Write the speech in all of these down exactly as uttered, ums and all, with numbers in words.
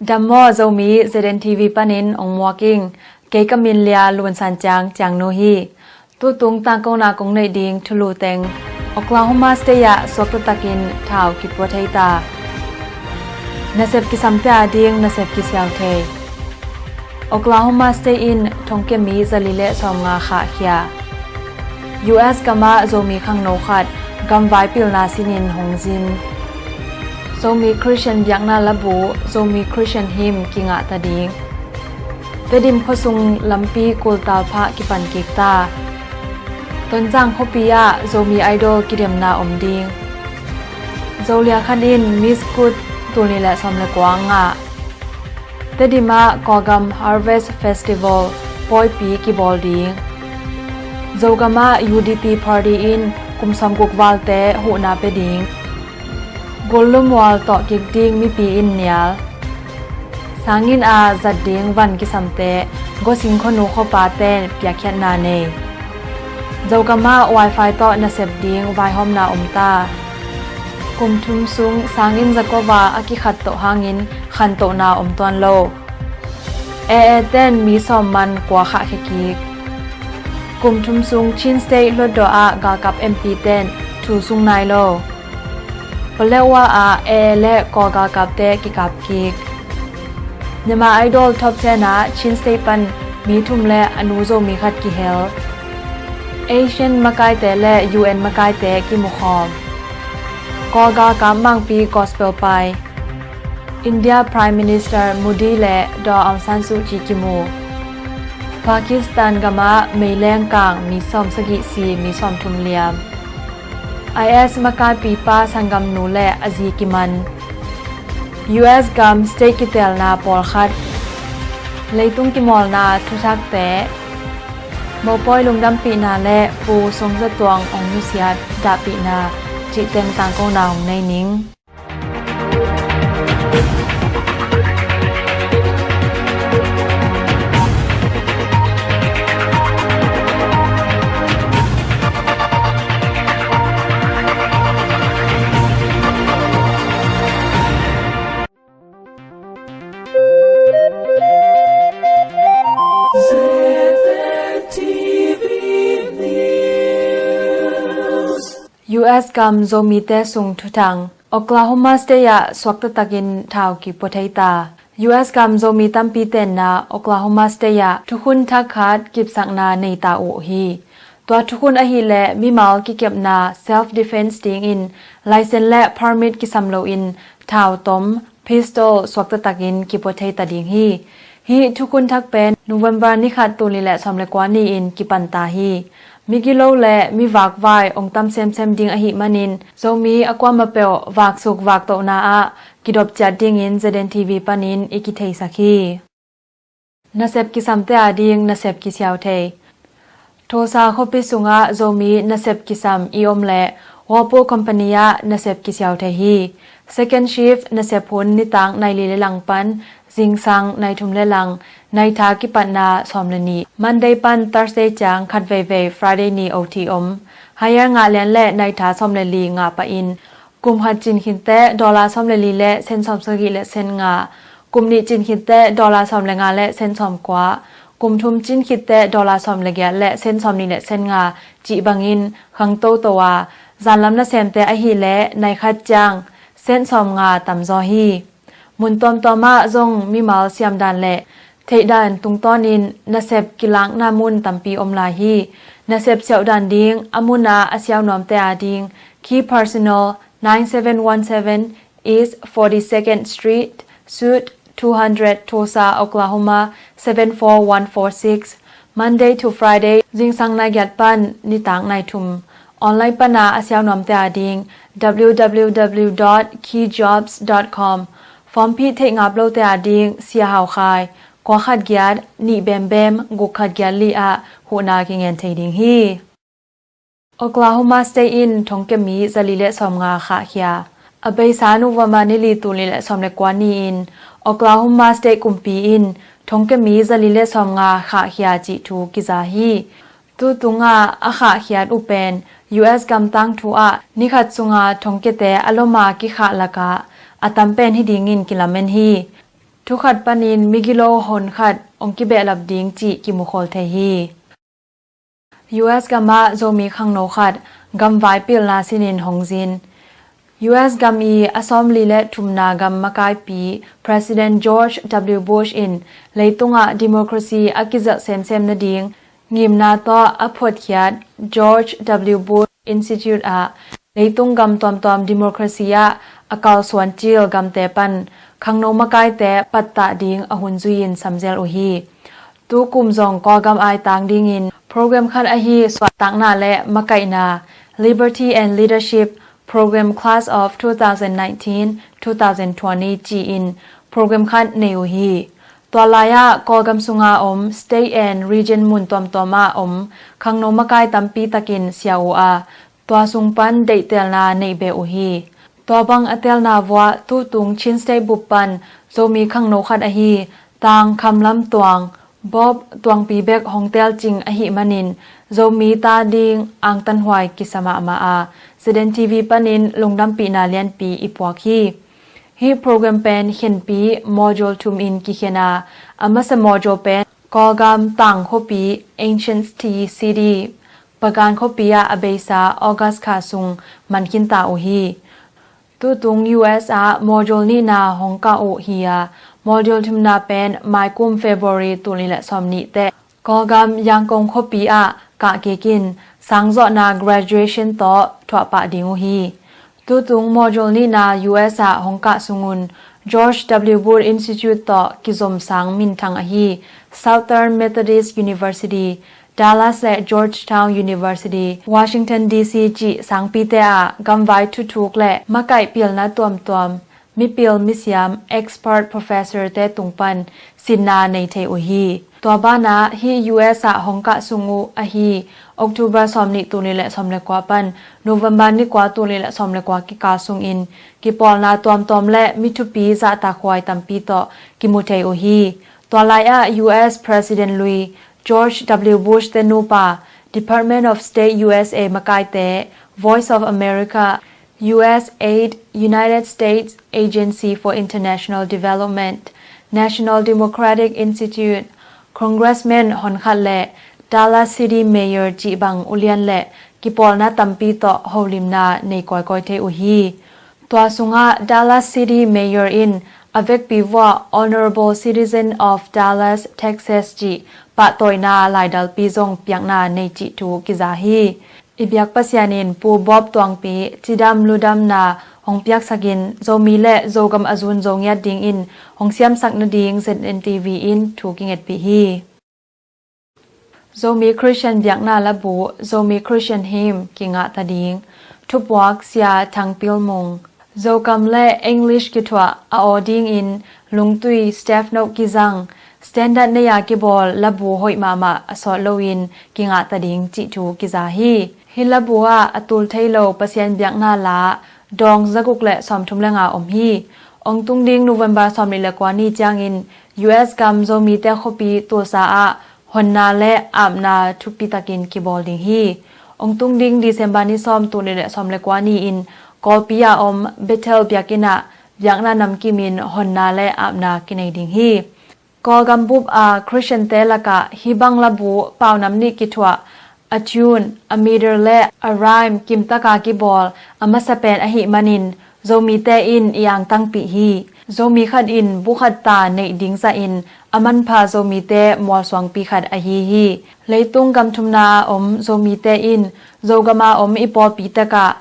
Dam maw Zomi, Z N T V panin ong muak ing. Kei ka min Lia Lun San Ciang, Ciangnu hi. Tutung tangkona kong neih ding thulu teng. Oklahoma State ah suakta takin thau kipua thei ta. Nasep kisamte a ding nasep kisiau thei. Oklahoma State in thongkia mi zali le sawmnga khahkhia. U S gamah Zomi khangno khat gamvai pilna sinin hong zin. Zomi Christian biakna labu Zomi Christian hymn kingah ta ding. Tedim khuasung lampi kultal phah kipan kik ta. Tonzang khuapi ah Zomi Idol kidemna om ding. Zolia khat in Miss Kut tul nih le sawm le kua ngah. Tedim ah Kawlgam Harvest Festival pawipi kibawl ding. Zogam ah U D P party in kum sawmguk valte huhna pia ding. Gullum mual tawh kik ding mipi in nial. Sanginn a zat ding van kisamte Gosing khuanu khuapa ten piakkhiatna nei. Zogam ah wifi tawh nasep ding vaihawmna om ta. Kum thum sung sanginn zakova a kikhat toh hangin khantohna om tuan lo. A A ten mi sawm man kua khahkhia kik. Kum thum sung Chin State Hluttaw ah galkap M P ten thu sung nai lo. Paletwa ah A A le Kawl galkapte kikap kik. Myanmar Idol top ten ah Chin State pan mi thum le a nu Zomi khat kihel. Asian makaite le U N makaite kimukhawm. Kawl galkap mangpi gospel pai. India Prime Minister Modi le Daw Aung San Suu Kyi kimu. Pakistan gamah meileng kang mi sawm sagih si, mi sawm thum liam. I S makaipipa sanggamnu le a zi kiman. U S gam state kitelna pawlkhat. Leitung kimawlna thuthakte. Mopawi lungdampihna le Pu Song Za Tuang ong nusiat dahpihna cih teng tangkona hong nei ning. U S gam Zomite sung thuthang. Oklahoma State ah suakta takin thau kipua thei ta. U S gam Zomi tampi tenna Oklahoma State ah thukhun thak khat kipsakna nei ta uh hi. Tua thukhun ahih leh mimal kikepna self defense dingin license le permit kisam loin thau tom pistol suakta takin kipua thei ta ding hi. Hih thukhun thak pen November ni khat tul nih le sawm le kua ni-in kipan ta hi. Migilo le mivakvai ong tam semsem ding ahih manin Zomi a kuamah peuh vaksuk vaktohna ah kidop ciat dingin Z N T V panin i kitheisak hi. Nasep kisamte a ding nasep kisiau thei. Tulsa khuapi sungah Zomi nasep kisam i om leh Whirlpool company ah nasep kisiau thei hi. Second shift nasep hun nitak nai li le lang pan zingsang nai thum le lang, nai tha kipatna sawm le nih. Monday pan Thursday ciang khat veivei, Friday ni O T om. Higher ngah lian le nai tha sawm le li ngah pah in. Kum khat cin khitte dollar sawm le li le sen sawm sagih le sen nga. Kum nih cin khitte dollar sawm le nga le sen sawm kua. Kum thum cin khitte dollar sawm le giat le sen sawm nih le sen nga cih bangin khang toto a, zanlam nasemte ahih leh nai khat ciang sen sawm nga tamzaw hi. Mun tuamtuam ah zong mimal siamdan le theihdan tungtawnin nasep kilakna mun tampi om lai hi. Nasep siauhdan ding a mun ah a siau nuamte a ding Key Personal, nine seven one seven East forty-second Street, Suite two hundred, Tulsa, Oklahoma seven four one four six. Monday to Friday, zingsang nai giat pan nitak nai thum. Online pana a siau nuamte a ding W W W dot key jobs dot com. Form phih theih ngap lote a ding Sia Hau Khai, kua khat giat nih bembem guk khat giat li ah huhna kingen thei ding hi. Oklahoma State in thongkia mi zali le sawmnga khahkhia. A beisa November ni li tul nih le sawm le kua ni-in Oklahoma State kumpi in thongkia mi zali le sawmnga khahkhia cih thu kiza hi. Tutunga a khahkhiat uh pen U S gam tangthu ah nikhat sunga thongkiate a loma kikhah lakah a tam pen hi dingin kilamen hi. Thukhat panin migilo honkhat hong kibehlap ding cih kimukhol thei hi. U S gamah Zomi khangno khat gamvai pilna sinin hong zin. U S gam i a sawmli le thumna gam makaipi President George W Bush in leitungah democracy a kizelh semsem nading ngimna tawh a phuatkhiat George W Bush Institute ah leitung gam tuamtuam democracy ah a kalsuan cil gamte pan khangno makaite pattah ding a hun zui-in samzel uh hi. Tu kum zong Kawlgam aitang dingin program khat ahi suahtakna le makaihna, Liberty and Leadership Program Class of two thousand nineteen, two thousand twenty ci-in program khat nei uh hi. Tua lai-ah Kawlgam sunga om state and region mun tuamtuam ah om khangno makai tampi takin sia uh a, tua sung pan deihtelna neih beh uh hi. Tua bang a telna vuah tutung Chin State bup pan Zomi khangno khat ahi Tang Kham Lam Tuang, Bob Tuangpi bek hong telcing ahih manin Zomi ta ding angtanhuai kisa mahmah a, Z N T V panin lungdampihna lianpi i puak hi. Hih program pen khenpi module thum in kikhen a, a masa module pen Kawlgam Tang khuapi, Ancient City, Bagan khuapi ah a beisa August kha sung man khinta uh hi. Tutung U S ah module nihna hong kah uh hi a, module thumna pen maikum February tul nih le sawmnih teh Kawlgam Yangon khuapi ah kah kik in sangzawhna graduation tawh thuahpah ding uh hi. Tutung module nihna U S ah hong kah sungun George W Bush Institute tawh kizomsang minthang ahi Southern Methodist University, Dallas le Georgetown University, Washington D C cih sangpite ah gamvai thuthuk le makaih pilna tuamtuam mipil misiam expert professor te tung pan sinna nei thei uh hi. Tua banah hih U S ah hong kah sung uh ahi October sawmnih tul nih le sawm le kua pan November ni kua tul nih le sawm le kua kikal sungin kipawlna tuamtuam le mi thupi zahtakhuai tampi tawh kimu thei uh hi. Tua lai-ah U S President lui George W Bush te nupa, Department of State U S A makaite, Voice of America, U S aid, United States Agency for International Development, National Democratic Institute, Congressman honkhat le Dallas City Mayor cih bang ulian le kipawlna tampi tawh holimna nei kawikawi thei uh hi. Tua sungah Dallas City Mayor in a vekpi vuah Honorable Citizen of Dallas, Texas cih pahtawina laidalpi zong piakna nei cih thu kiza hi. I biak Pasian in Pu Bob Tuangpi cidam ludamna hong piaksakin Zomi le Zogam a zun Zo ngiat dingin hong siamsak nading Z N T V in thu kingetpih hi. Zomi Christian biakna labu, Zomi Christian hymn kingahta ding. Thupuak Sia Thang Pil Mung. Zokam le English kithuah a aw dingin lungtui staff note kizang, standard nei-a kibawl labu hoih mahmah a sawt loin kingahta ding cih thu kiza hi. Hih labu ah a tul thei lo Pasian biakna la dawng zaguk le sawmthum le nga om hi. Ong tung ding November sawmnih le kua ni ciangin U S gam Zomite khuapi Tulsa ah honna le apna thupitakin kibawl ding hi. Ong tung ding December ni sawm tul nih le sawm le kua ni-in Kawlpi a om Bethel biakinn ah biakna namkimin honna le apna kinei ding hi. Kawlgam bup a Christian-te lakah hih bang labu paunam nih kithuah a tune, a meter le a rhyme kimtaka kibawl a masa pen ahih manin Zomite in i angtangpih hi. Zomi khat in bu khat ta neih ding zahin a manpha Zomite mualsuangpi khat ahi hi. Leitung gam thumna a om Zomite in Zogam a om i pawlpi takah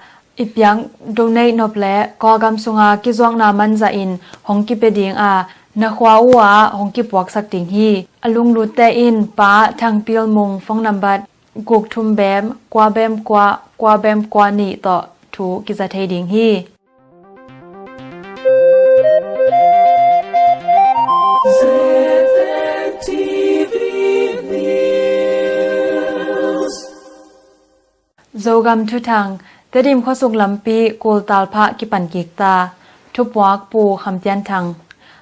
i piak donate nop le Kawlgam sunga kizuakna man zahin hong kipia ding a, na khua uh ah hong kipuaksak ding hi. A lunglutte in Pa Thang Pil Mung phone nambat guk thum bem kua bem kua kua bem kua nih tawh thu kiza thei ding hi. Zogam Thuthang, Tedim khuasuk lampi kultal phah kipan kikta. Thupuak Pu Kham Tian Thang.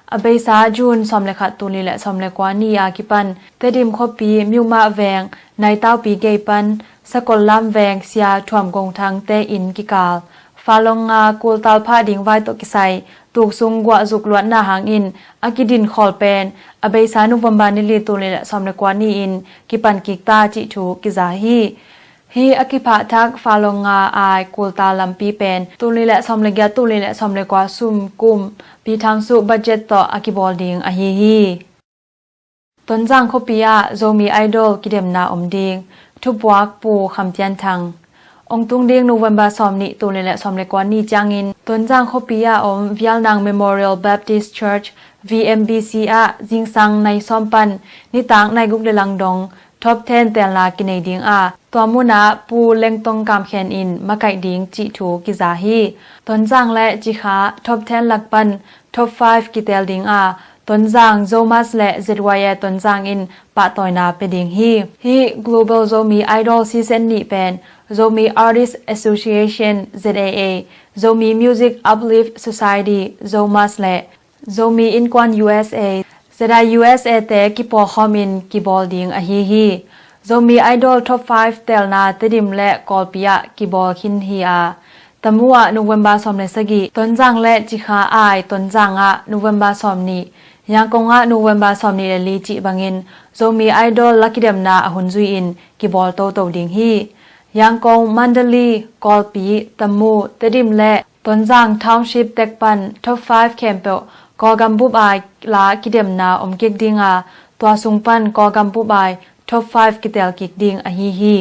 A beisa June sawm le khat tul nih le sawm le kua ni a kipan Tedim khuapi Myukmah veng Naitaupi gei pan Sakollam veng Sia Thuam Gong Thang te inn kikal falong nga kultal phah ding vai tawh kisai tuksung guahzuk luatna hangin a kidin khawl pen a beisa November ni li, tul nih le sawm le kua ni-in kipan kik ta cih thu kiza hi. Hih a kiphah thak Falong nga ai kulta lampi pen tul nih le sawm le giat, tul nih le sawm le kua sum kum pithangsuh budget tawh a kibawl ding ahi hi. Tonzang khuapi ah Zomi Idol kidemna om ding. Thupuak Pu Kham Tian Thang. Ong tung ding November sawm nih, tul nih le sawm le kua ni ciangin Tonzang khuapi ah om Vialnang Memorial Baptist Church, V M B C ah zingsang nai sawm pan nitak nai guk le lang dong top ten telna kinei ding a, tua munah Pu Lengtong Kam Khen in makaih ding cih thu kiza hi. Tonzang le Cikha top ten lak pan top five kitel ding a, Tonzang, Zomus le Z Y A Tonzang in pahtawina pia ding hi. Hih Global Zomi Idol season nih pen Zomi Artist Association, Z A A, Zomi Music Uplift Society, Zomus le Zomi Innkuan U S A, Z I U S A te kipawlkhawm in kibawl ding ahi hi. Zomi Idol top five telna Tedim le Kawlpi ah kibawl khin hi a, Tamu ah November sawm le sagih, Tonzang le Cikha ai Tonzang ah November sawm nih, Yangkong ah November sawm nih le li cih bangin Zomi Idol la kidemna a hun zui-in kibawl toto ding hi. Yangkong, Mandalay, Kawlpi, Tamu, Tedim le Tonzang Township tek pan top five khempeuh Kawlgam bup ai la kidemna om kik ding a, tua sung pan Kawlgam bup ai top five kitel kik ding ahi hi.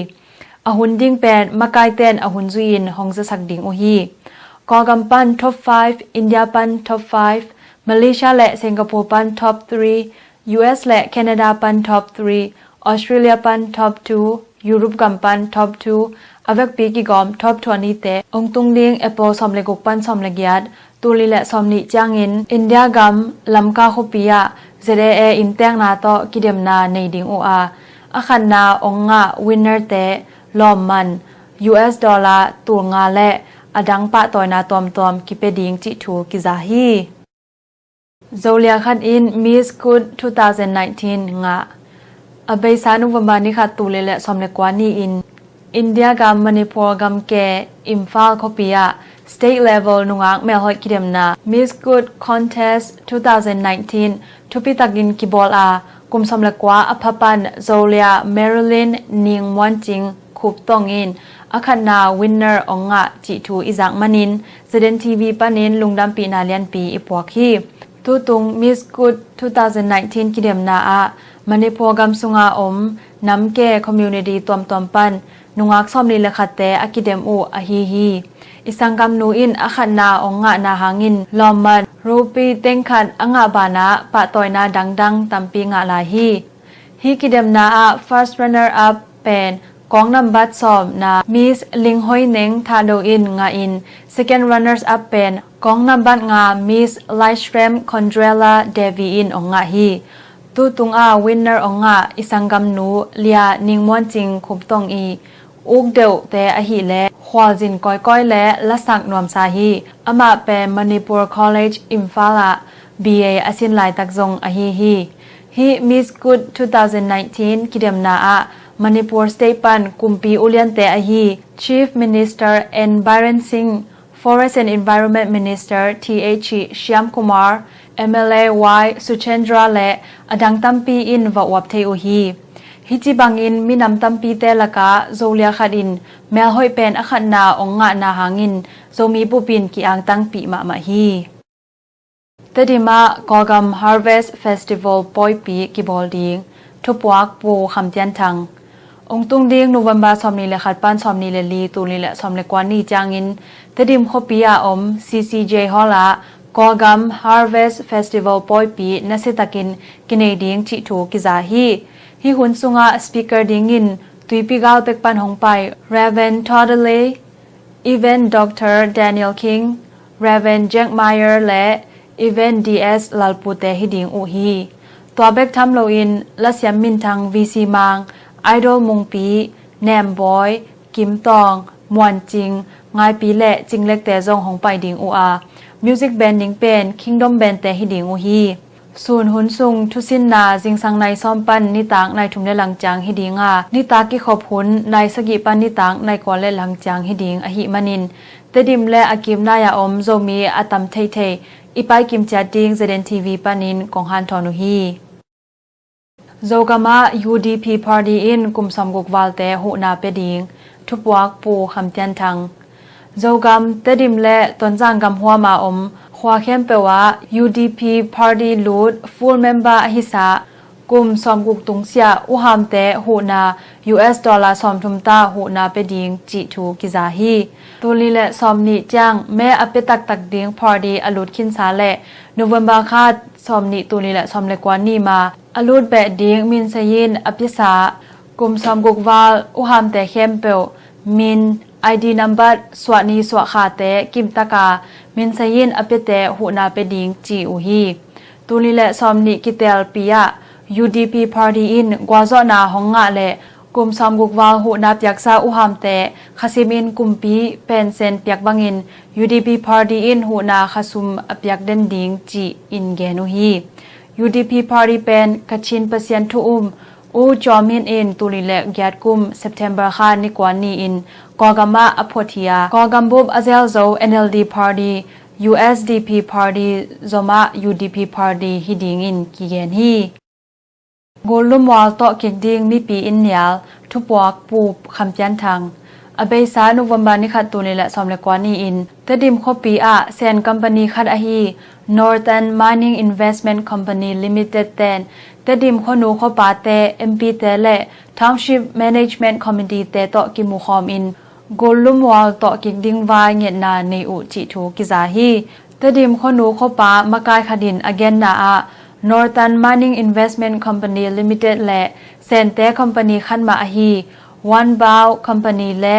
A hun ding pen makaite'n a hun zui-in hong zasak ding uh hi. Kawlgam pan top five, India pan top five, Malaysia le Singapore pan top three, U S le Canada pan top three, Australia pan top two, Europe gam pan top two, a vekpi kigawm top twenty te ong tung ding April sawm le guk pan sawm le giat, tul nih le sawm nih ciangin India gam Lamka khuapi ah Z A A inntekna tawh kidemna nei ding uh a, a khatna ong ngah winner te lawmman U S dollar tul nga le a dang pahtawina tuamtuam kipia ding cih thu kiza hi. Zolia khat in Miss Good two thousand nineteen ngah. A beisa November ni khat, tul nih le sawm le kua ni-in India gam Manipur gamke Imphal khuapi ah state level nungak melhoih kidemna Miss Good Contest two thousand nineteen thupi takin kibawl a, kum sawm le kua a pha pan Zolia Marilyn Ning Muan Cing Khup Tong in a khatna winner ong ngah cih thu i zak manin Z N T V panin lungdampihna lianpi i puak hi. Tutung Miss Good two thousand nineteen kidemna ah Manipur gam sunga om namke community tuamtuam pan nungak sawmli le khatte a kidem uh ahi hi. I sanggamnu in a khatna ong ngahna hangin lawmman rupee teng khat a ngah banah pahtawina dangdang tampi ngah lai hi. Hih kidemna ah first runner up pen kawng nambat sawmna Miss Linghoi Neng Thado in ngah in, second runners up pen kawng nambat nga Miss Laishrem Condrella Devi in ong ngah hi. Tutung a winner ong ngah i sanggamnu Lia Ning Muan Cing Khup Tong i uk deuhte ahih leh khualzin kawikawi le lasak nuamsa hi. Amah pen Manipur College Imphal ah B A a sin laitak zong ahi hi. Hih Miss Good two thousand nineteen kidemna ah Manipur State pan kumpi uliante ahi Chief Minister N Biren Singh, Forest and Environment Minister Th Shyamkumar, M L A Y Suchendra le a dang tampi in va uap thei uh hi. Hih ci bangin minam tampite lakah Zolia khat in melhoih pen a khatna ong ngahna hangin Zomi bupin ki-angtangpih mahmah hi. Tedim ah Kawlgam Harvest Festival pawipi kibawl ding. Thupuak Pu Kham Tian Thang. Ong tung ding November sawmni le khat pan sawmni le li, tul nih le sawm le kua ni ciangin Tedim khuapi ah om C C J Hall ah Kawlgam Harvest Festival pawipi nasiatakin kinei ding cih thu kiza hi. Hih hun sungah speaker dingin Tuipi gal pek pan hong pai Rev. Toddley, Event Doctor Daniel King, Rev. Jack Meyer le Event D S Lalpute hi ding uh hi. Tua bek tham loin lasiam minthang V C Mang, Idol Mungpi, Nembawi, Kim Tawng, Muan Cing, Ngaipi le Cing Lekte zong hong pai ding uh a, music band ding pen Kingdom Band te hi ding uh hi. Sun hun sung thusinna zingsang nai sawm pan nitak nai thum le lang ciang hi ding a, nitak kikhop hun nai sagih pan nitak nai kua le lang ciang hi ding ahih manin Tedim le a kim nai a om Zomi a tam theithei I paikim ciat ding Z N T V panin kong hanthawn uh hi. Zogam ah U D P party in kum sawmguk valte huhna pia ding, thupuak Pu Kham Pian Thang. Zogam, Tedim le Tonzang gamhuam a om khua khempeuh ah U D P party lut full member a hisa kum sawmguk tungsiah uhamte huhna U S dollar sawmthum ta huhna pia ding cih thu kiza hi. Tul nih le sawmnih ciang me a pia taktak ding party a lut khinsa le November kha sawmnih, tul nih le sawm le kua ni ma a lut beh ding min seiin a piasa kum sawmguk val uhamte khempeuh min, I D number, suahni suahkhate kimtaka min seiin a piate huhna pia ding ci uh hi. Tul nih le sawmnih kitelpi ah U D P party in gualzawhna hong ngah le kum sawmguk val huhna piaksa uhamte khasimin kumpi pensen piak bangin U D P party in huhna khasum a piak den ding ci-in gen uh hi. U D P party pen Kachin Pasian thu um U Jaw Min in tul nih le giat kum September kha ni kua ni-in Kawlgam ah a phot hi a, Kawlgam bup a zel zo N L D party, U S D P party zomah U D P party hi dingin kigen hi. Gullum mual tawh kik ding mipi in nial, thupuak Pu Kham Pian Thang. A beisa November ni khat, tul nih le sawm le kua ni-in Tedim khuapi ah Sen company khat ahi Northern Mining Investment Company Limited ten Tedim khuanu khuapate, M P te le Township Management Committee te tawh kimukhawm in Gullum mual tawh kik ding vai ngetna nei uh cih thu kiza hi. Tedim khuanu khuapa makai khat in a genna ah Northern Mining Investment Company Limited le Sente company khat mah ahi One Bao Company le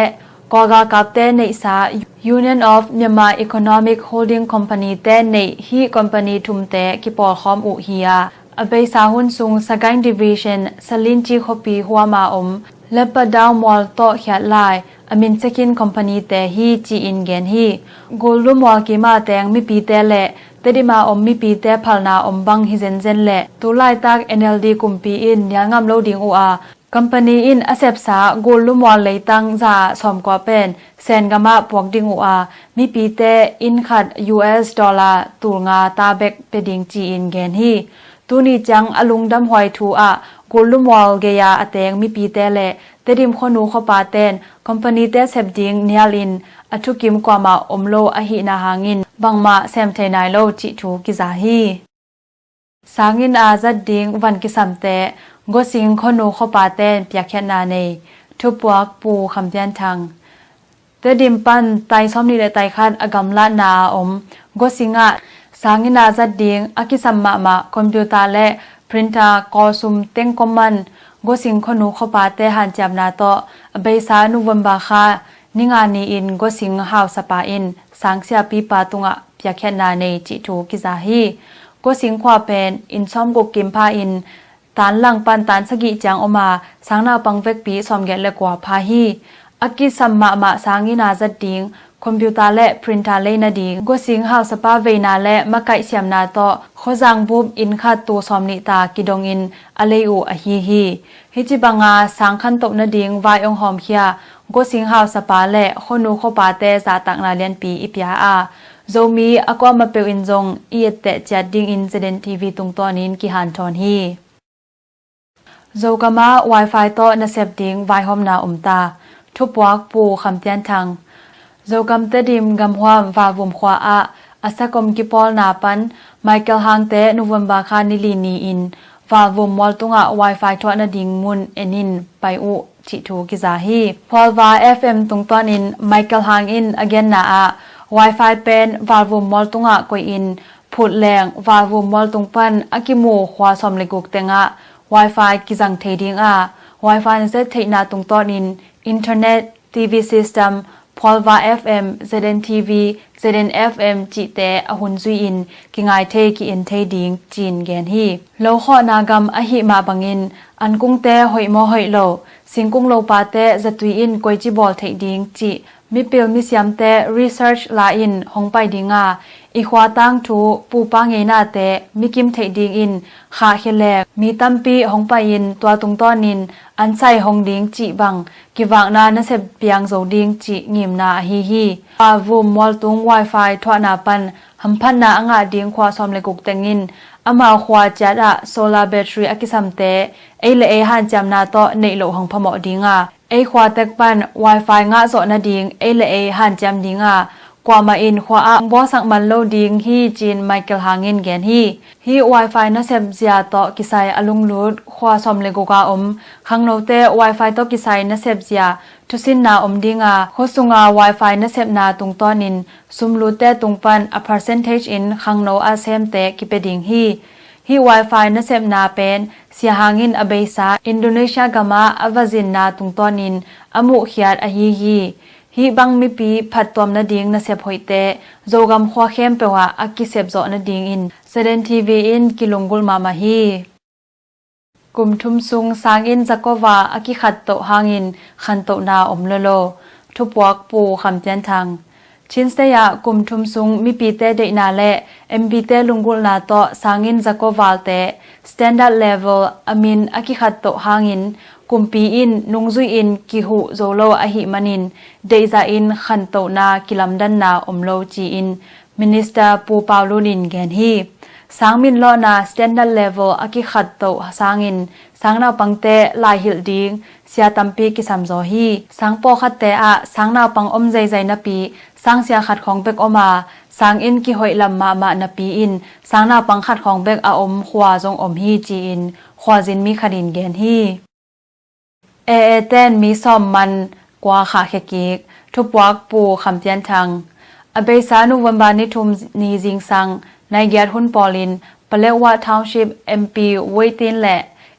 Kawlgalkapte neihsa Union of Myanmar Economic Holding Company te neih hih company thumte kipawlkhawm uh hi a, a beisa hun sung Sagaing Division Salinci khuapi huama om Lepadau mual tawh khiat lai a min cekin company te hi ci-in gen hi. Gullum mual kima teng mipite le Tedim a om mipite phalna om bang hi zenzen le tu laitak N L D kumpi in nial ngam lo ding uh a, company in a sepsa Gullum mual leitang za sawmkua pen Sen gamah puak ding uh a, mipite inn khat U S dollar tul nga ta bek pia ding ci-in gen hi. Tuni ciang a lungdamhuai thu ah Gullum mual gei-a a teng mipite le Tedim khuanu khuapa ten company te sep ding nial in a thukim kuamah om lo ahihna hangin bangmah sem thei nai lo cih thu kiza hi. Sanginn a zat ding van kisamte Gosing khuanu khuapa ten piakkhiatna nei, thupuak Pu Kham Pian Thang. Tedim pan tai sawmnih le tai khat a gamlatna a om Gosing ah sanginn a zat ding a kisam mahmah computer le printer kawlsum teng kawman Gosing khuanu khuapate hanciamna tawh a beisa November kha ni nga ni-in Gosing hausapa in sangsiapipa tungah piakkhiatna nei cih thu kiza hi. Gosing khua pen inn sawmguk kimpha in tan lang pan tan sagih ciang om a, sangnaupang vekpi sawmgiat le kua pha hi. A kisam mahmah sanginn a zat ding computer le printer lei nading Gosing hausapa veina le makaih siamna tawh khuazang bup inn khat tul sawmnih ta kidongin a lei uh ahi hi. Hih ci banga sang khantoh nading vai ong hawmkhia Gosing hausapa le khuanu khuapate zahtakna lianpi i pia a, Zomi a kuamah peuh in zong i etteh ciat dingin Z N T V tungtawnin kihanthawn hi. Zogam ah Wi-Fi tawh nasep ding vaihawmna om ta, thupuak Pu Kham Pian Thang. Zogam Tedim gamhuam Valvum khua ah a sakom kipawlna pan Michael Hangte November kha ni li ni-in Valvum mual tungah Wi-Fi thuah nading mun en in pai uh cih thu kiza hi. Phualva F M tungtawnin Michael Hang in a genna ah Wi-Fi pen Valvum mual tungah koih in phut leng Valvum mual tung pan a kimu khua sawm le guk tengah Wi-Fi kizang thei ding a, Wi-Fi na zet theihna tungtawnin internet, T V system, Phualva F M, Z N T V, Z N F M cihte a hun zui-in kingai thei ki-en thei ding ci-in gen hi. Lokhawhna gam ahih mah bangin ankungte hoih maw hoih lo, singkung lopate zatui in koici bawl theih ding cih mipil misiamte research la-in hong pai ding a, i khua tangthu pupa ngeinate mikim theih dingin khahkhia leng mi tampi hong pai-in tua tungtawnin ansai hong ding cih bang kivakna nasep piang zo ding cih ngimna ahi hi. Valvum mualtung Wi-Fi thuahna pan hamphatna a ngah ding khua sawm le guk teng in amau khua ciat ah solar battery a kisamte ei le ei hanciamna tawh neih loh hong phamawh ding a, ei khua tek pan wifi ngah zawh nading ei le ei hanciam ding a, kuamah in khua ah hong bawlsak man lo ding hi ci-in Michael Hang in gen hi. Hih wifi nasep zia tawh kisai a lunglut khua sawm le guk a om khangnote wifi tawh kisai nasep zia thusinna om ding a, khua sunga wifi nasepna tungtawnin sumlutte tung pan a percentage in khangno a semte kipia ding hi. Hih wifi nasepna pen Sia Hang in a beisa Indonesia gamah a va zinna tungtawnin a muhkhiat ahi hi. Hih bang mipi phattuam nading nasep hoihte Zogam khua khempeuh ah a kisep zawh nadingin Saden T V in kilunggulh mahmah hi. Kum thum sung sanginn zakua a kikhat toh hangin khantohna om lolo. Thupuak Pu Kham Tian Thang. Chin State ah kum thum sung mipite deihna le M P te lunggulhna tawh sanginn zakua valte standard level a min a kikhat toh hangin kumpi in nungzui in kihuh zo lo ahih manin deihzah in khantohna kilamdanna om lo ci-in Minister Pu Pau Lun in gen hi. Sang min lawhna standard level a kikhat toh sangin sang naupangte laihilh ding sia tampi kisam zaw hi. Sang pawlkhatte ah sang naupang om zeizai napi sang sia khat khawng bek om a, sang inn kihoih lam mahmah napi in sang naupang khat khawng bek a om khua zong om hi ci-in khualzin mi khat in gen hi. A A ten mi sawm man kua khahkhia kik. Thupuak Pu Kham Tian Thang. A beisa November ni thum ni zingsang nai giat hun pawlin Paletwa Township M P Wei Tin le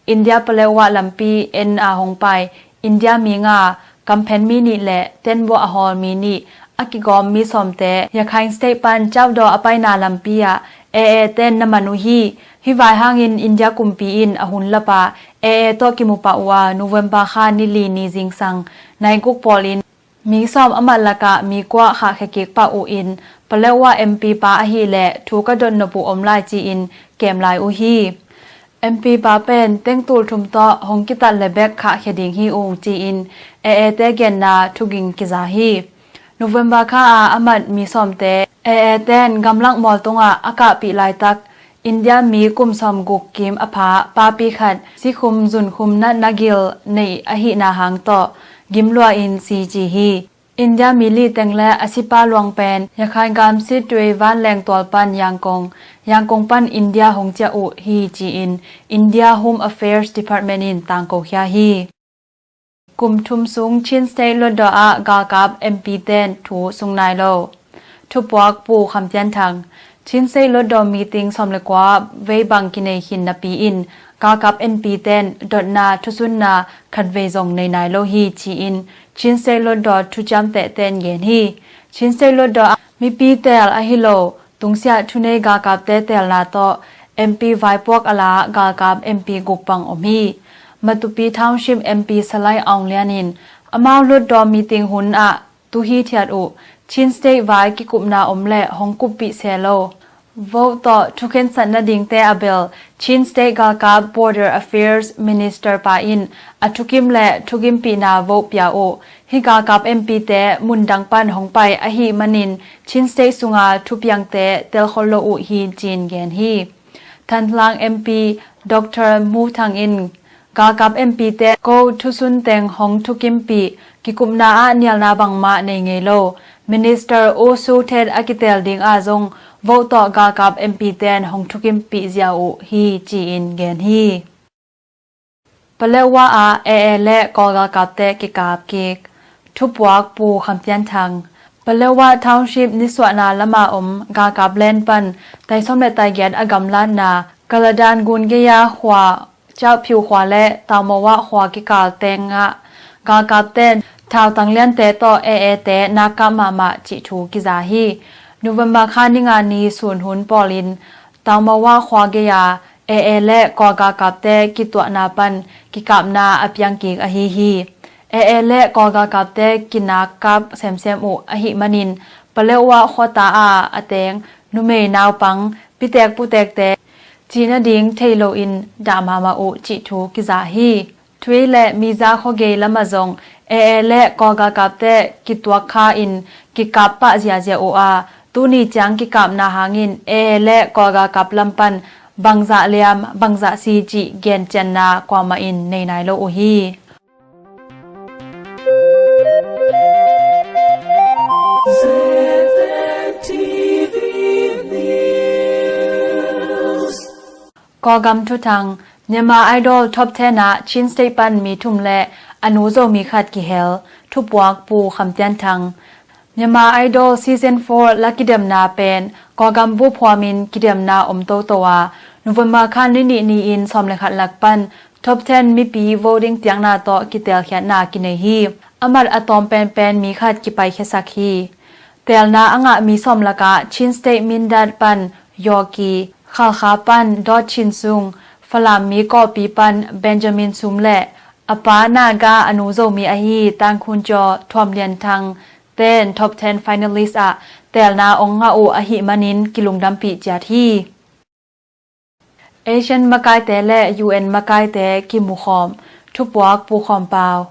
India Paletwa lampi en a hong pai India mi nga, kamphen mi nih le tenbuah a hawl mi nih a kigawm mi sawmte Rakhine State pan Caudaw a paina lampi ah A A ten na man uh hi. Hih vai hangin India kumpi in a hun lap a A A tawh kimu pah uh a, November kha ni li ni zingsang nai guk pawlin mi sawm a mat lakah mi kua khahkhia kik pah uh in Paletwa M P pa ahih leh thu ka dot nop uh om lai ci-in kem lai uh hi. M P pa pen tengtul thum tawh hong kitat le bek khahkhia ding hi uh ci-in A A te genna thuging kiza hi. November kha a a mat mi sawmte A A ten gamlak mual tungah a kahpih laitak India mi kum sawmguk kim a pha papi khat sikhum zunkhum natna gil neih ahihna hang tawh gimlua in si ci hi. India mi li teng le a sipa luang pen Rakhine gamsit tuei vanleng tual pan Yangon, Yangon pan India hong ciah uh hi ci-in India Home Affairs Department in tangko khia hi. Kum thum sung Chin State Hluttaw ah galkap M P ten thu sung nai lo. Thupuak Pu Kham Tian Thang. Chin State Hluttaw meeting sawm le kua vei bang kinei khin napi in galkap M P ten dotna thusunna khatvei zong nei nai lo hi ci-in Chin State Hluttaw thuciamtehte in gen hi. Chin State Hluttaw ah mipi teel ahi lo tungsiah thunei galkapte teelna tawh M P vaipuak a la galkap M P guk bang om hi. Matupi Township M P Salai Aung Lian in amau Hluttaw meeting hun ah tu hithiat uh Chin State vai kikupna om le hong kuppih se lo vote tawh thukhensat nadingte a bel Chin State galkap Border Affairs Minister pa in a thukim le thukimpihna vote pia uh. Hih galkap M P te mundang pan hong pai ahih manin Chin State sunga thupiangte telkhol lo uh hi ci-in gen hi. Thantlang M P Doctor Mu Thang in galkap M P te ko thusun teng hong thukimpih kikupna ah nialna bangmah nei ngei lo. Minister U Su Thet a kiteel ding ah zong vote tawh galkap M P ten hong thukimpih zia uh hi ci-in gen hi. Paletwa ah A A le Kawl galkapte kikap kik. Thupuak Pu Kham Tian Thang. Paletwa Township nisuahna lama om galkap len pan taisawm le taigiat a gamlatna Kaladan Gungeya khua Cauphyu khua le Taumawa khua kikal tengah galkapten thautang liante tawh A A te nakkap mahmah cih thu kiza hi. November kha ni nga ni sun hun pawlin Taumawa khua gei-a A A le Kawl galkapte kituahna pan kikapna a piang kik ahi hi. A A le Kawl galkapte kinakkap semsem uh ahih manin Paletwa khuata a a teng numei naupang pitek putekte cih nading thei loin dah mahmah uh cih thu kiza hi. Thui le Miza khuagei lamah zong A A le Kawl galkapte kituak kha in kikap pah ziazia uh a, Tuni ciang kikapna hangin A A le Kawl galkap lam pan bangzah liam, bangzah si cih gencianna kuamah in nei nai lo uh hi. Kawlgam thuthang. Myanmar Idol top ten ah Chin State pan mi thum le a nu Zomi khat kihel. Thupuak Pu Kham Tian Thang. Myanmar Idol Season four la kidemna pen Kawlgam bup huamin kidemna om toto a, November kha ni nih ni-in sawm le khat lak pan top ten mipi voting tiakna tawh kitelkhiatna kinei hi. A mat a tawm penpen mi khat kipaikhiasak hi. Teelna a ngah mi sawm lakah Chin State Mindat pan Yawki, Khalkha pan Dawt Chin Sung, Falam mi Kawlpi pan Benjamin Sum le a pa Naga a nu Zomi ahi Tangkhun Caw Thuam Lian Thang ten top ten finalist ah teelna ong ngah uh ahih manin kilungdampih ciat hi. Asian makaite le U N makaite kimukhawm. Thupuak Pu Khawm Pau.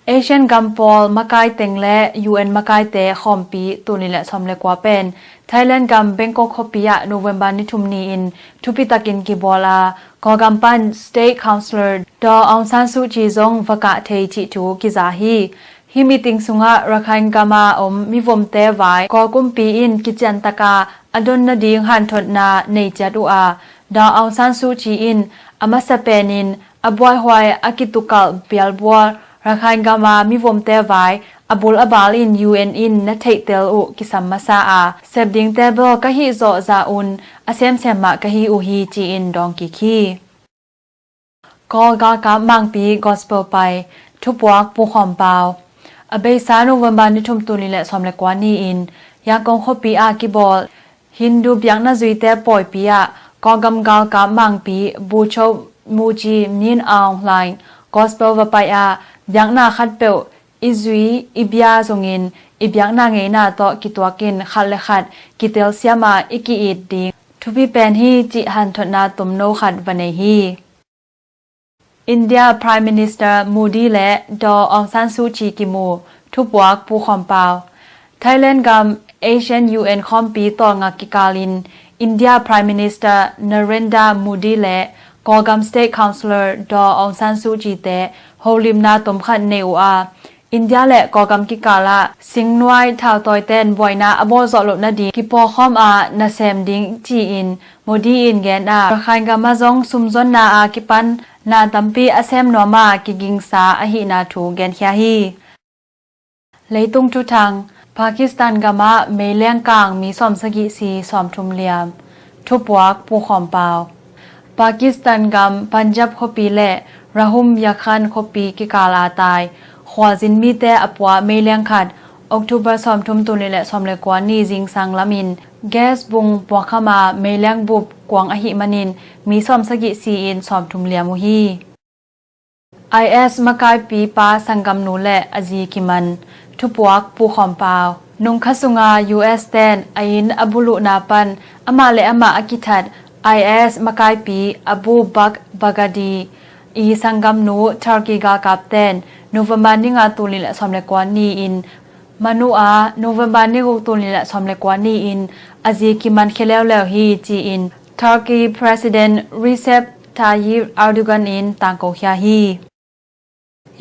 Asian gam pawl makai teng le U N makaite khawmpi tul nih le sawm le kua pen Thailand gam Bangkok khuapi ah November ni thum ni-in thupitakin kibawl a, Kawlgam pan State Councillor Daw Aung San Suu Kyi zong va kah thei cih thu kiza hi. Hih meeting sungah Rakhine gama om mivomte vai Kawl kumpi in kiciantaka a don nading hanthotna nei ciat uh a, Daw Aung San Suu Kyi in a masa penin a buaihuai a kitukalh bialbual Rakhine gama mivomte vai a bul a bal in U N in na theihtel uh kisam masa a, sep dingte bel ka hih zawh zah un a semsem mah ka hi uh hi ci-in dawng kik hi. Kawl galkap mangpi gospel pai. Thupuak Pu Khawm Pau. A beisa November ni thum tul nih le sawm le kua ni-in Yangon khuapi ah kibawl Hindu biakna zuite pawipi ah Kawlgam galkap mangpi Bishop Muji Min Aung Hlaing gospel va pai a, biakna khatpeuh i zui i bia zongin i biakna ngeina tawh kituakin khat le khat kitelsiam a i ki-it ding thupi pen hi cih hanthotna tomno khat va nei hi. India Prime Minister Modi le Daw Aung San Suu Kyi kimu. Thupuak Pu Khawm Pau. Thailand gam Asian U N khawmpi tawlnga kikalin India Prime Minister Narendra Modi le Kawlgam State Councillor Daw Aung San Suu Kyi te holimna tomkhat nei uh a, India le Kawlgam kikal ah singnuai thautawi ten buaina a bawlzawh loh nading kipawlkhawm a nasem ding ci-in Modi in gen a, Rakhine gam ah zong sumzonna a kipan na tampi a sem nuam a kigingsa ahihna thu genkhia hi. Leitung thuthang. Pakistan gam ah meiliang kang mi sawmsagih si, sawmthum liam. Thupuak Pu Khawm Pau. Pakistan gam Punjab khuapi le Rakhine Yakhan khuapi kikal a tai khualzin mite a pua meiliang khat October sawmthum tul nih le sawm le kua ni zingsang lamin gas bung puakkham a meiliang bup kuang ahih manin mi sawmsagih si-in sawmthum liam uh hi. I S makaipi pa sanggamnu le a zi kiman. Thupuak Pu Khawm Pau. Nungkha sunga U S ten a inn a buluhna pan amah le amah a kithat I S makaipi Abu Bakr Baghdadi i sanggamnu Turkey galkap ten November ni nga tul nih le sawm le kua ni-in man uh a, November ni guk tul nih le sawm le kua ni-in a zi kiman khia leuleu hi ci-in Turkey President Recep Tayyip Erdogan in tangkokhia hi.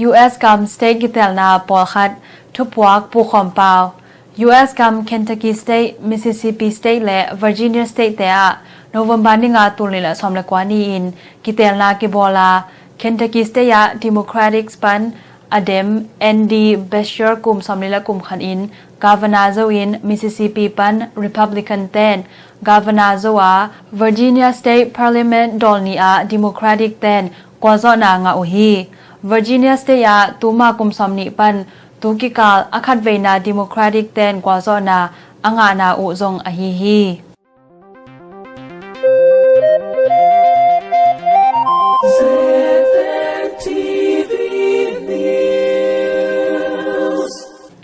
U S gam state kitelna pawlkhat. Thupuak Pu Khawm Pau. U S gam Kentucky State, Mississippi State le Virginia State te ah November ni nga tul nih le sawm le kua ni-in kitelna kibawl a, Kentucky State ah Democratic pan a dem Andy Beshear kum sawmli le kum khat in Governor zo in Mississippi pan Republican ten Governor zo a, Virginia State Parliament dawl nih ah Democratic ten gualzawhna ngah uh hi. Virginia State ah tuma kum sawmnih pan tu kikal a khatveina Democratic ten gualzawhna a ngahna uh zong ahi hi.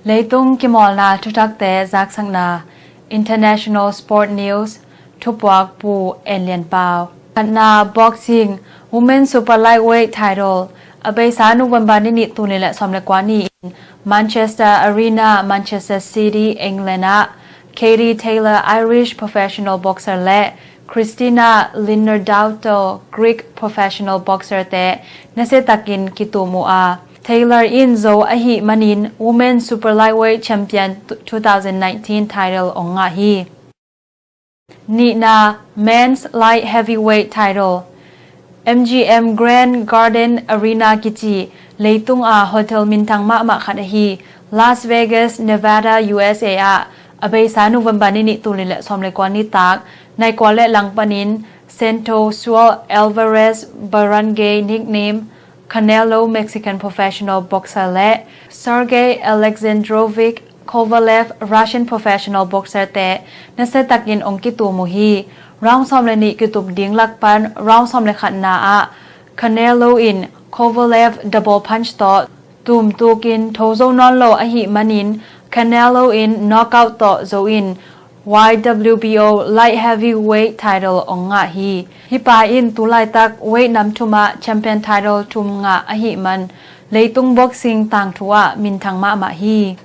Leitung kimawlna thuthakte zaksakna. International Sport News. Thupuak Pu En Lian Pau. Khatna, boxing, Women Super Lightweight title. A beisa November ni nih tul nih le sawm le kua ni-in Manchester Arena, Manchester City, England ah Katie Taylor, Irish professional boxer le Kristina Linnartdottir, Greek professional boxer te nasiatakin kitum uh a, Taylor in zo ahih manin Women's Super Lightweight Champion two thousand nineteen title ong ngah hi. Nihna, Men's Light Heavyweight title. M G M Grand Garden Arena kici leitung a hotel minthang mahmah khat ahi Las Vegas, Nevada, U S A ah a beisa November ni nih, tul nih le sawm le kua ni tak nai kua le lang panin Santo Sual Alvarez Barange, nickname Canelo, Mexican professional boxer le Sergey Alexandrovich Kovalev, Russian professional boxer te nasiatakin ong kitum uh hi. Round sawm le nih kitum ding lak pan round sawm le khatna ah Canelo in Kovalev double punch tawh tumtukin tho zo nawn lo ahih manin Canelo in knockout tawh zo in Y W B O light heavyweight title ong ngah hi. Hih pa in tu laitak weight nam thum ah champion title thum ngah ahih man leitung boxing tangthu ah minthang mahmah hi.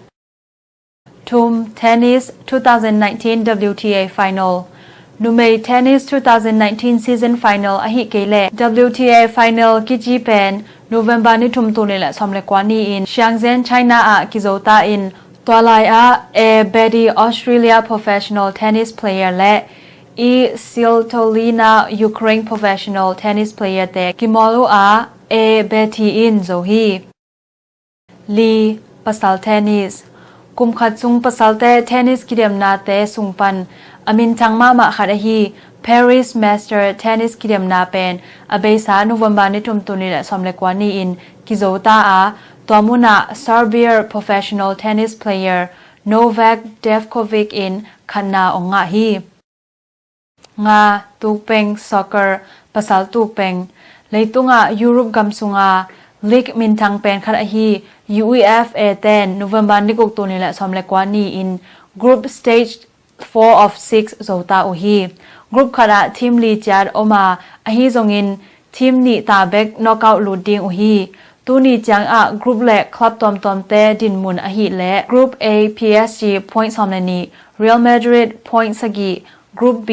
Thum, Tennis two thousand nineteen W T A Final. Numei Tennis two thousand nineteen season final ahih kei leh W T A Final kici pen November ni thum, tul nih le sawm le kua ni in Shenzhen, China ah kizo ta in, tua lai ah A Betty Australia professional tennis player le E Svitolina Ukraine professional tennis player te kimawl uh a, A Betty in zo hi. Li, pasal tennis. Kum khat sung pasalte tennis kidemnate sung pan a minthang mahmah khat ahi Paris Master tennis kidemna pen a beisa November ni thum, tul nih le sawm le kua ni in kizo ta a, tua mun ah Serbia professional tennis player Novak Djokovic in khatna ong ngah hi. Nga, tukpeng, soccer, pasal tukpeng. Leitungah Europe gam sunga league minthang pen khat ahi UEFA ten November ni guk, tul nih le sawm le kua ni in group stage four of six zo ta uh hi. Group khat ah team li ciat om a, ahi zongin team nih ta bek knockout lut ding uh hi. Tuni ciangah group le club tuamtuamte dinmun ahih leh Group A, P S G point sawm le nih, Real Madrid point sagih, Group B,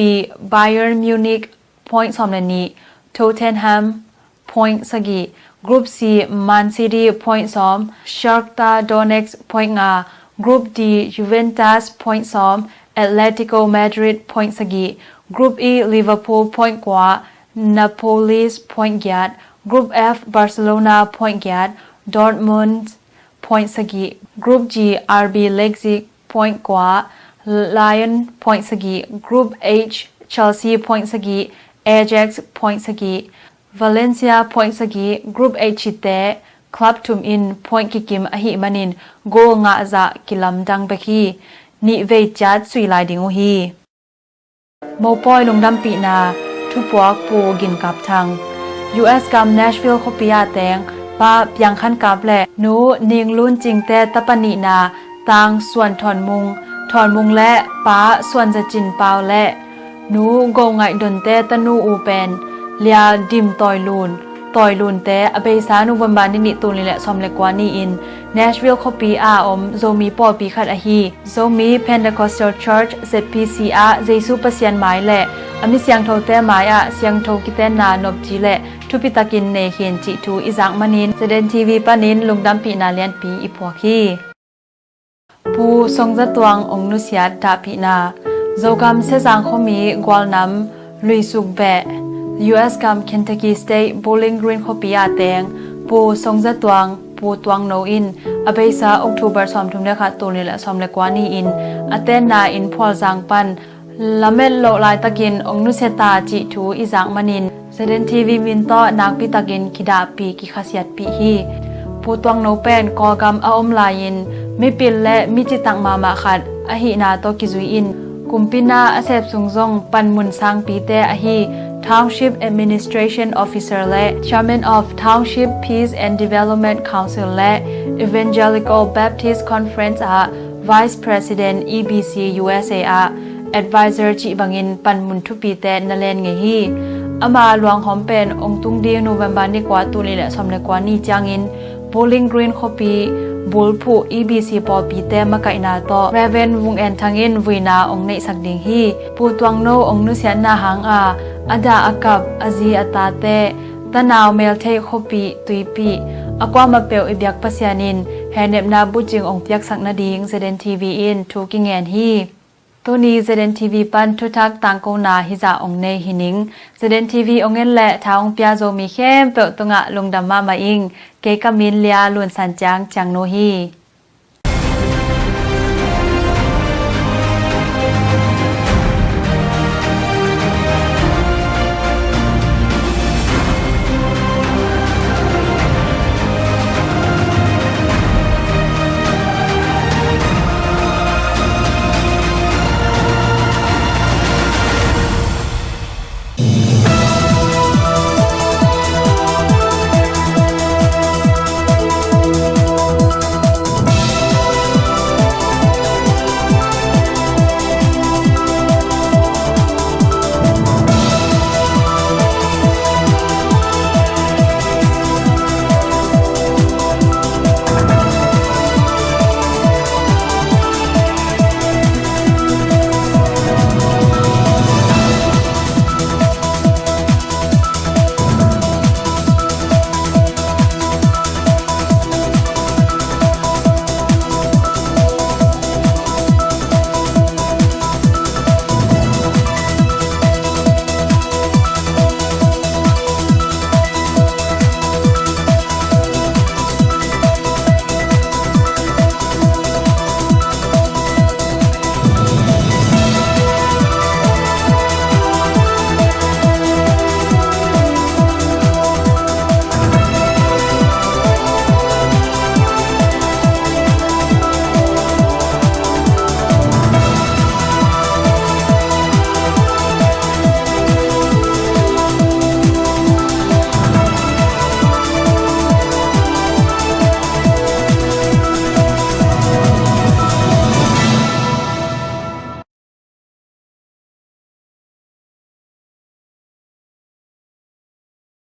Bayern Munich point sawm le nih, Tottenham point sagih, Group C, Man City point sawm, Shakhtar Donetsk point nga, Group D, Juventus point sawm, Atletico Madrid point sagih, Group E, Liverpool point kua, Napoli point giat, Group F, Barcelona point giat, Dortmund point sagih, Group G, R B Leipzig point kua, Lyon point sagih, Group H, Chelsea point sagih, Ajax point sagih, Valencia point sagih. Group H te club thum in point kikim ahih manin goal ngah zah kilamdang bek hi. Nih vei ciat sui lai ding uh hi. Mopawi lungdampihna, thupuak Pu Gin Kap Thang. U S gam Nashville khuapi ah teng Pa Piang Khan Kap le Nu Ning Lun Cing te tapa nihna Tang Suan Thawn Mung, Thawn Mung le Pa Suan Za Cin Pau le Nu Go Ngaih Don te tanu uh pen Lia Dim Tawi Lun, Tawi Lun te a beisa November ni nih, tul nih le sawm le kua ni in Nashville khuapi a om Zomi pawlpi khat ahi Zomi Pentecostal Church, Z P C ah Jesu Pasian mai le a mi siangthote mai ah siangtho kitenna nopci le thupi takin nei khin cih thu i zak manin Z N T V panin lungdampihna lianpi i puak hi. Pu Song Za Tuang ong nusiat dahpihna. Zogam Sezang khuami Gualnam Luisuk beh, U S gam Kentucky State Bowling Green khuapi ah teng Pu Song Za Tuang, Pu Tuang No in a beisa October sawmthum le khat, tul nih le sawm le kua ni in a tenna inn Phualzang pan lamet loh laitakin ong nusia ta cih thu i zak manin Z N T V min tawh nakpi takin kidahpih, kikhasiatpih hi. Pu Tuang No pen Kawlgam a om lai-in mipil le mi citak mahmah khat ahihna tawh kizui in kumpi na a sep sung zong panmun sangpite ahi Township Administration Officer le Chairman of Township Peace and Development Council le Evangelical Baptist Conference ah Vice President, E B C U S A ah Advisor cih bangin panmun thupite na len ngei hi. Ama luanghawm pen ong tung ding November ni kua, tul nih le sawm le kua ni ciangin Bowling Green khuapi bulphuh E B C pawlpite makaihna tawh Rev. Vung En Thang in vuina hong neihsak ding hi. Pu Tuang No hong nusiatna hanga a dah a kap a zi a tate, tanau, Meltheih, khuapih, tuipih, a kuamah peuh i biak Pasian in hehnepna bucing hong piaksak nading Z N T V in thu kingen hi. Tuni Z N T V pan thuthak tangkona hizah hong nei hi ning. Z N T V hong en le tha hong pia Zomi khempeuh tungah lungdam mahmah ing. Kei ka min Lia Lun San Ciang, Ciang No hi.